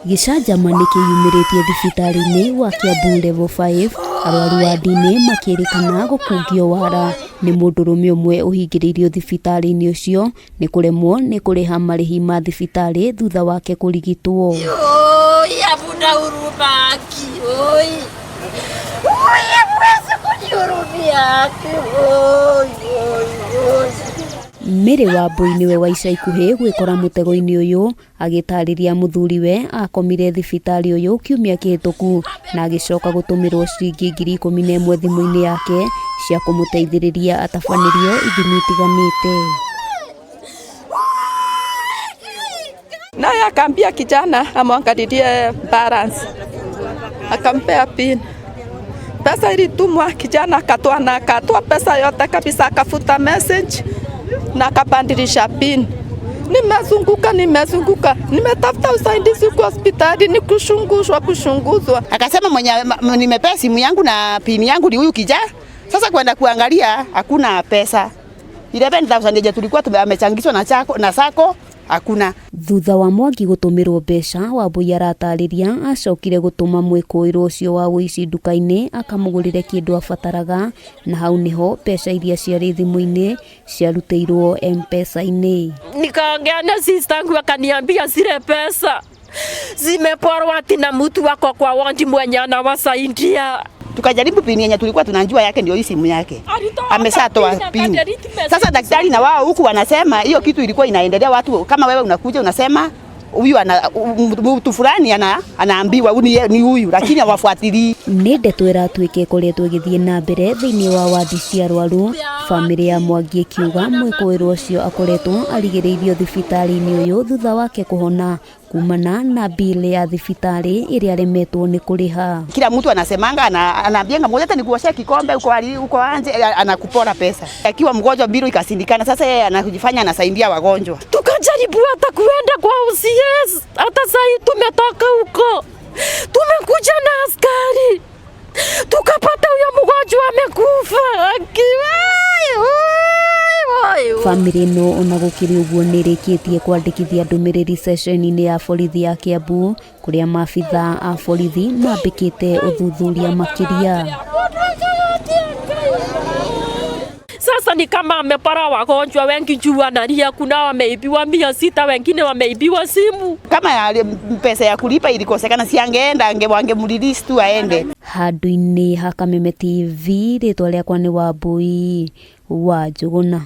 Gĩcanjama nĩ kĩyumĩrĩtie thibitarĩ-inĩ wa Kiambu Level 5 arwaru wadi-inĩ makĩrĩkana gũkungio wara nĩ mũndũrũme ũmwe ũhingĩrĩirio thibitarĩ-inĩ ũcio nĩ kũremwo nĩ kũrĩha marĩhi ma thibitarĩ thutha wake kũrigitwo. Oi, hamuna huruma aki. Oi. Oi, hamwezi kunihurumia aki. Oi, oi, oi. Mary Wambui nĩwe wa ica ikuhĩ gwĩkora mũtego-inĩ ũyũ agĩtarĩria mũthuriwe akomire thibitarĩ ũyũ kiumia kĩhĩtũku na agĩcoka gũtũmĩrwo ciringi 11,000 thimũ-inĩ yake cia kũmũteithĩrĩria atabanĩrio ithimi itiganĩte. Naye akaambia kijana amwangalilie balance, akampea pin. Pesa ilitumwa, kijana akatoa na akatoa pesa yote kabisa, akafuta message na akabadilisha pin. Nimezunguka, nimezunguka, nimetafuta usaidizi kwa hospitali, ni kushunguzwa, kushunguzwa. Akasema mwenye nimepea simu yangu na pin yangu ni huyu kijana. Sasa kwenda kuangalia hakuna pesa. 11,000 yenye tulikuwa amechangishwa na chako na sako hakuna. Thutha wa Mwangi gũtũmĩrwo mbeca, Wambui aratarĩria acokire gũtũma mwĩkũĩrwo ũcio wa ũici nduka-inĩ akamũgũrĩre kĩndũ abataraga na hau nĩho mbeca iria ciarĩ thimũ-inĩ ciarutĩirwo M-Pesa-inĩ. Nikaongea na sister yangu akaniambia zile pesa zimeporwa ati na mtu wako kwa wodi mwenye anawasaidia. Tukajaribu pin yenye tulikuwa tunajua yake ndio hii simu yake. Alitoa Ameshatoa pin, pin. akadelete message. Sasa daktari na wao huku wanasema hiyo kitu ilikuwa inaendelea, watu kama wewe unakuja unasema huyu ana mtu fulani anaambiwa huyu ni huyu, lakini hawafuatilii. Nĩ ndeto ĩratuĩka ĩkoretwo ĩgĩthiĩ na mbere thĩinĩ wa wadi cia arwaru, bamĩrĩ ya Mwangi ĩkiuga mwĩkũĩrwo ũcio akoretwo arigĩrĩirio thibitarĩ-inĩ ũyũ thutha wake kũhona kumana na bill ya thibitarĩ ĩrĩa aremetwo nĩ kũrĩha. Kila mtu anasemanga anaambianga mmoja hata nikuoshea kikombe uko uko anje, anakupora pesa. Akiwa mgonjwa bill ikashindikana, sasa yeye anajifanya anasaidia wagonjwa. Tukajaribu hata kuenda kwa OCS, hata sahi tumetoka huko, tumekuja na askari tukapata huyo mgonjwa amekufa. Aki, wai, wai, wai. Bamĩrĩ ĩno ona gũkĩrĩ ũguo nĩ ĩrĩkĩtie kwandĩkithia ndũmĩrĩri ceceni-inĩ ya borithi ya Kiambu kũrĩa maabitha a borithi mambĩkĩte ũthuthuria makĩria. Sasa ni kama amepora wagonjwa wengi juu analia, kuna wameibiwa 600, wengine wameibiwa simu. Kama pesa ya kulipa ilikosekana, si angeenda wangemrelease tu aende. Handũ-inĩ ha Kameme TV, rĩtwa rĩakwa nĩ Wambui wa Njũgũna.